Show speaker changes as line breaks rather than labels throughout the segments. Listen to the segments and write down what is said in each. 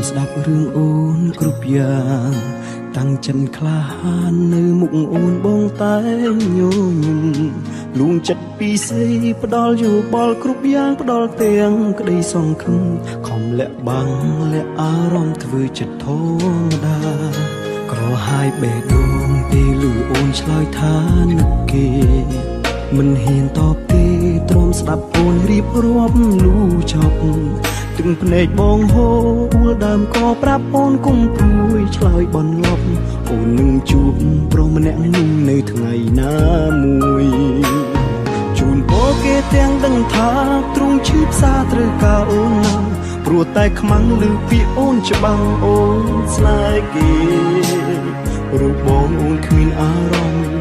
ស្ដាប់រឿងអូនគ្រប់យ៉ាងតាំងចិនក្លាហាននៅមុខអូនបងតែញញឹមលួងចិត្តពីស្រីផ្ដល់យោបល់គ្រប់យ៉ាងផ្ដល់ទាំងក្តីសង្ឃឹមខំលាក់បាំងលាក់អារម្មណ៍ធ្វើចិត្តធម្មតាក្រហាយបេះដូងពេលលឺអូនឆ្លើយថានឹកគេមិនហ៊ានតបទេទ្រាំស្ដាប់អូនរៀបរាប់លូចប់ទឹកភ្នែកបងហូរដើមក៏ប្រាប់អូនគុំព្រួយឆ្លើយបន្លប់អូននឹងជួបប្រុសម្នាក់នោះនៅថ្ងៃណាមួយជូនពរគេទាំងដឹងថាទ្រូងឈឺផ្សាត្រូវការអូនណាស់ព្រោះតែខ្មាំងឮពាក្យអូនច្បាំងអូនស្នេហ៍គេរូបបងអូនគ្មានអារម្មណ៍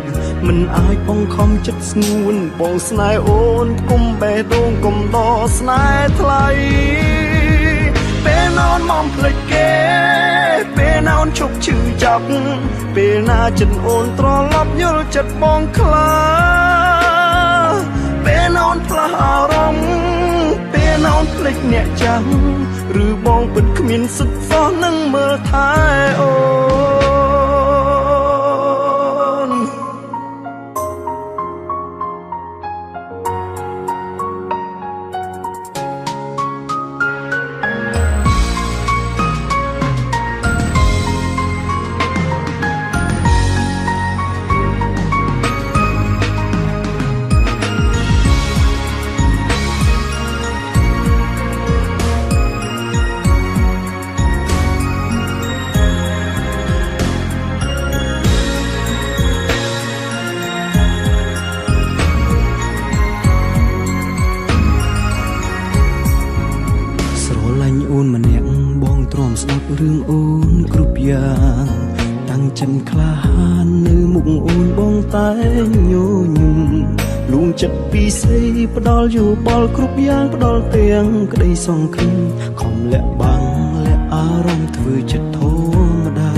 មិនអាចបង្ខំចិត្តស្ងួនបងស្នេហ៍អូនគុំបេះដូងគុំដស្នេហ៍ថ្លៃពេលណោនមកភ្លេចគេពេលណោនឈប់ឈឺចាប់ពេលណាចិត្តអូនត្រឡប់យល់ចិត្តបងខ្លាពេលណោនផ្លាស់អារម្មណ៍ពេលណោនភ្លេចអ្នកចាំឬបងពិតគ្មានសិទ្ធិសោះនឹងមើលថែអូនស្ដាប់រឿងអូនគ្រប់យ៉ាងតាំងចិនក្លាហាននៅមុខអូនបងតែញញឹមលួងចិត្តពីស្រីផ្ដល់យោបល់គ្រប់យ៉ាងផ្ដល់ទាំងក្តីសង្ឃឹមខំលាក់បាំងលាក់អារម្មណ៍ធ្វើចិត្តធម្មតា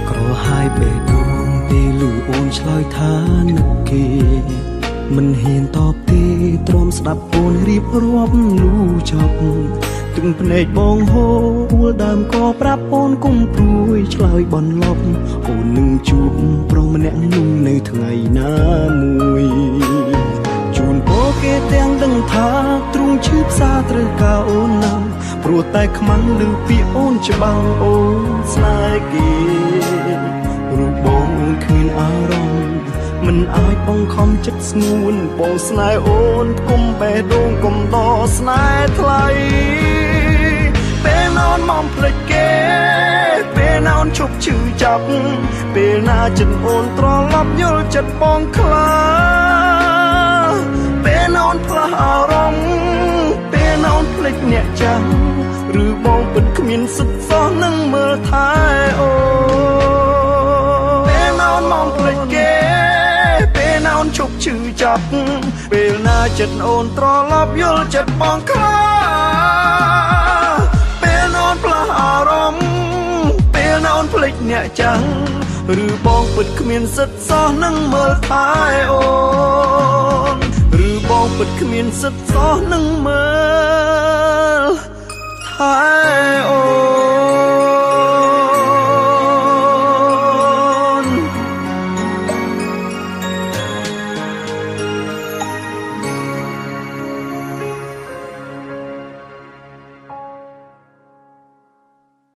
ក្រហាយបេះដូងពេលលឺអូនឆ្លើយថានឹកគេមិនហ៊ានតបទេទ្រាំស្ដាប់អូនរៀបរាប់លូចប់ទឹកភ្នែកបងហូរដើមក៏ប្រាប់អូនគុំព្រួយឆ្លើយបន្លប់អូននឹងជួបប្រុសម្នាក់នោះនៅថ្ងៃណាមួយជូនពរគេទាំងដឹងថាទ្រូងឈឺផ្សាត្រូវការអូនណាស់ព្រោះតែខ្មាំងឮពាក្យអូនច្បាំងអូនស្នេហ៍គេរូបបងអូនគ្មានអារម្មណ៍មិនអាចបង្ខំចិត្តស្ងួនបងស្នេហ៍អូនគុំបេះដូងគុំដស្នេហ៍ថ្លៃពេលណោនមកភ្លេចគេពេលណោនឈប់ឈឺចាប់ពេលណាចិត្តអូនត្រឡប់យល់ចិត្តបងខ្លាពេលណោនផ្លាស់អារម្មណ៍ពេលណោនភ្លេចអ្នកចាំឬបងពិតគ្មានសិទ្ធិសោះនឹងមើលថែអូនពេលណោនមកភ្លេចគេពេលណោនឈប់ឈឺចាប់ពេលណាចិត្តអូនត្រឡប់យល់ចិត្តបងខ្លាពេលណោនផ្លាស់អារម្មណ៍ពេលណោនភ្លេចអ្នកចាំឬបងពិតគ្មានសិទ្ធិសោះនឹងមើលថែអូនឬបងពិតគ្មានសិទ្ធិសោះនឹងមើ